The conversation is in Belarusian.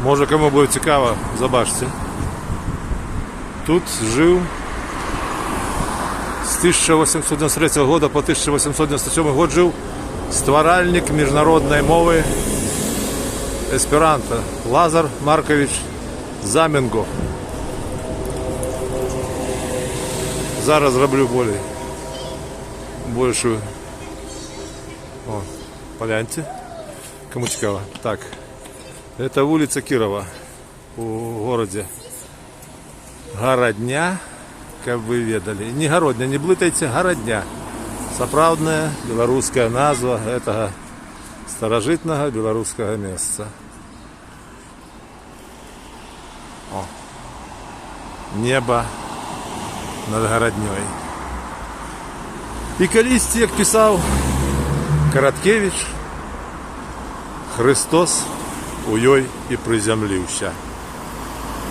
Можа, каму будзе цікава, забачце. Тут жыў з 1893 года по 1897 год жыў стваральнік міжнароднай мовы эсперанто Лазар Маркавіч Заменгоф. Зараз зраблю болей большую. О, пагляньце. Каму цікава. Так. Это улица Кирова у горадзе Гарадня, каб вы ведалі. Не Гародня, не блытайце, Гарадня. Сапраўдная беларуская назва гэтага старажытнага беларускага месца. О, неба над Гараднёй. І калісьці, як пісаў Караткевіч, Хрыстос у ёй і прызямліўся.